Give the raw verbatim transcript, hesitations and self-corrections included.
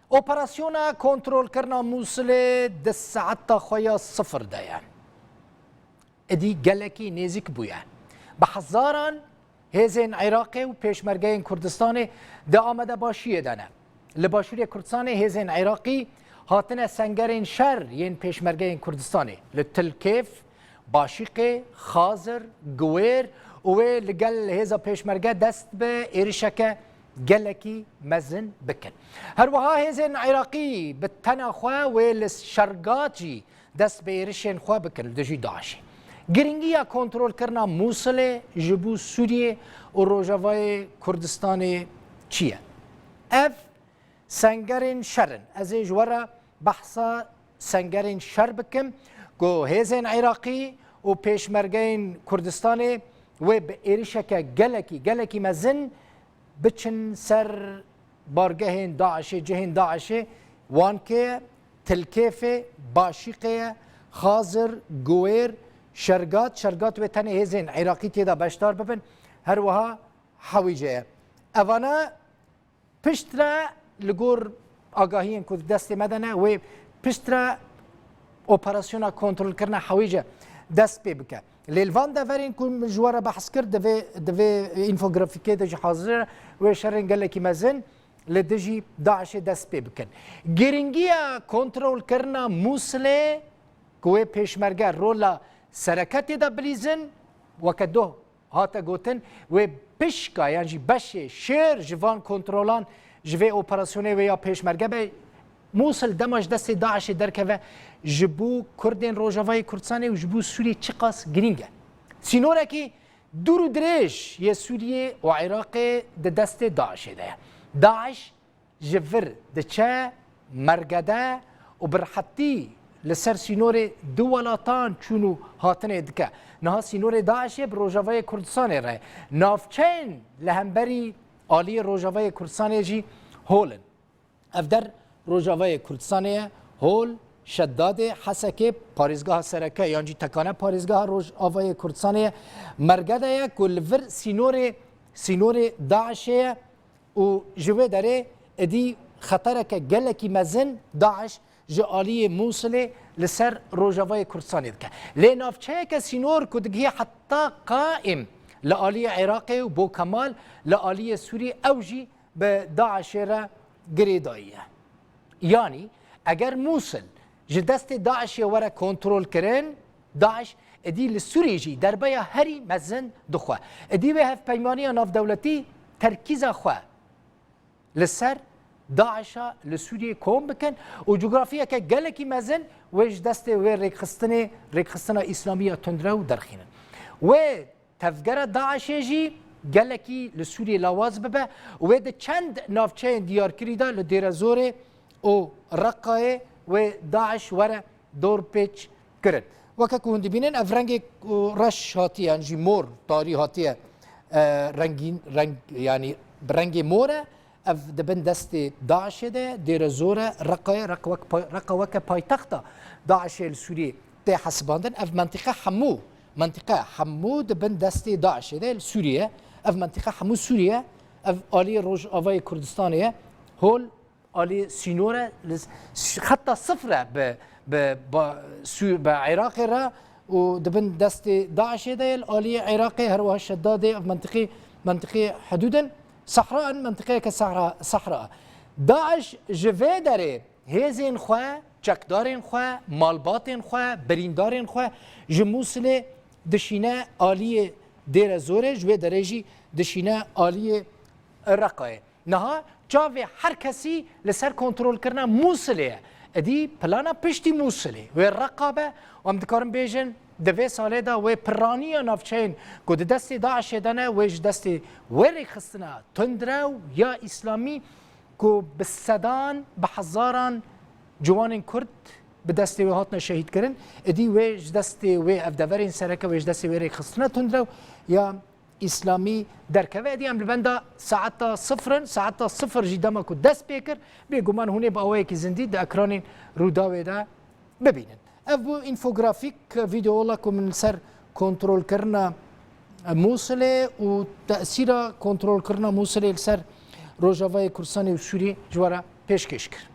Operasyona kontrolkirina Mûsilê di saeta xwe ya sifir de ye. Êdî gelekî nêzîk bûye. Bi hezaran hêzên Iraqê û pêşmergeyên Kurdistanê di amadebaşiyê de ne. Li Başûrê Kurdistanê hêzên Iraqî hatine sengerên şer yên pêşmergeyên Kurdistanê li Til Kêf, Başîqê, Xazir, Guwêr û wê li gel hêza pêşmerge dest bi êrişeke gelekî mezin bikin. Her wiha hêzên Iraqî bi tena xwe wê li Şergat jî dest bi êrişên xwe bikin li dijî DAIŞê. Giringiya kontrolkirina Mûsilê ji bo Sûriyê û Rojavayê Kurdistanê çi ye? Ev sengerên şer in. Ez ê ji we re behsa sengerên şer bikim ku hêzên Iraqî û pêşmergeyên Kurdistanê wê bi êrişeke gelekî, gelekî mezin biçin ser bargehên DAIŞê, cihên DAIŞê, Wankê ye, Til Kêfê, Başîqê ye, Xazir, Guwêr, Şergat, Şergat wê tenê hêzên Iraqî tê de beşdar bibin, her wiha Hewîce ye. Evana piştre li gor agahiyên ku di destê me de ne, wê piştre operasyona kontrolkirina Hewîce dest pê bike. Lê li van deverên ku min ji we re behs kir, di vê, di vê înfografîkê de jî hazir e, wê şerên gelekî mezin li dijî DAIŞê dest pê bikin. Giringiya kontrolkirina Mûsilê ku wê pêşmerge rola sereke tê de bilîzin, weke doh hate gotin, wê pişka yan jî beşê şêr ji van kontrolan ji vê operasyonê wê ya pêşmerge be, Mûsil dema ji destê DAIŞê derkeve, ji bo Kurdên Rojavayê Kurdistanê û ji bo Sûriyê çiqas girîng e. Sînorekî dûr û dirêj yê Sûriyê û Iraqê di destê DAIŞê de ye. DAIŞ ji vir diçe mergede û bi rehetî li ser sînorê du welatan çûn û hatinê dike. Niha sînorê DAIŞê bi Rojavayê Kurdistanê re ye. Navçeyên li hemberî aliyê Rojavayê Kurdistanê jî hol in. Ev der Rojavayê Kurdistanê ye, hol, Şedadê, Hesekê, parêzgeha sereke yan jî tekane parêzgeha Rojavayê Kurdistanê ye. Mergede ye ku li vir sînorê, sînorê DAIŞê ye û ji wê derê êdî xetereke gelekî mezin DAIŞ ji aliyê Mûsilê li ser Rojavayê Kurdistanê dike. Lê navçeyeke sînor ku digihê heta Qaim li aliyê Iraqê û Bokemal li aliyê Sûriyê, ew jî bi DAIŞê re girêdayî ye. Yanî eger Mûsil ji destê DAIŞê were kontrolkirin, DAIŞ êdî li Sûriyê jî derbeya herî mezin dixwe. Êdî wê hevpeymaniya navdewletî terkîza xwe li ser DAIŞa li Sûriyê kom bikin û cografiyeke gelekî mezin wê ji destê wê rêkxistinê, rêkxistina Îslamî ya tundrew derxînin. Wê tevgera DAIŞê jî gelekî li Sûriyê lawaz bibe û wê di çend navçeyên diyarkirî de li Dêrezorê û Reqayê wê DAIŞ were dorpêç kirin. Weke ku hûn dibînin, ev rengê ku reş hatiye, yan jî mor, tarî hatiye, e, rengîn, reng, yanî bi rengê mor e. Ev di bin destê DAIŞê de ye. Dêrezor e, Reqa ye, Reqa wek pay-, Reqa weke paytexta DAIŞê li Sûriyê tê hesibandin. Ev mentiqe hemû, mentiqe hemû di bin destê DAIŞê de ye li Sûriyê. Ev mentiqe hemû Sûriyê ye. Ev alî Rojavayê Kurdistanê ye. Hol alî sînor e, li s-, xeta sifr e bi, bi, ba-, Sû-, bi Iraqê re û di bin destê DAIŞê de ye, li aliyê Iraqê, her wiha Şedadê, ev mentiqî, mentiqî hidûd in. Sehra in, mentiqeyeke sehra, sehra. DAIŞ ji vê derê hêzên xwe, çekdarên xwe, malbatên xwe, birîndarên xwe ji Mûsilê dişîne aliyê Dêrezorê, ji wê derê jî dişîne aliyê Reqayê. Niha çavê her kesî li ser kontrolkirina Mûsilê ye. Êdî plana piştî Mûsilê wê Reqa be û em dikarin bêjin di vê salê de wê piraniya navçeyên ku di destê DAIŞê de ne, wê ji destê wê rêkxistina tundrew ya îslamî ku bi sedan, bi hezaran ciwanên Kurd bi destê wê hatine şehîdkirin, êdî wê ji destê wê, ev deverên sereke wê ji destê wê rêkxistina tundrew ya îslamî derkeve. Êdî em li benda saeta sifir in, saeta sifir jî dema ku dest pê kir, bêguman hûn ê bi awayekî zindî di ekranên Rûdawê de bibînin. Ev bû înfografîk, vîdeola ku min li ser kontrolkirina Mûsilê û tesîra kontrolkirina Mûsilê li ser Rojavayê Kurdistanê û Sûriyê ji we re pêşkêş kir.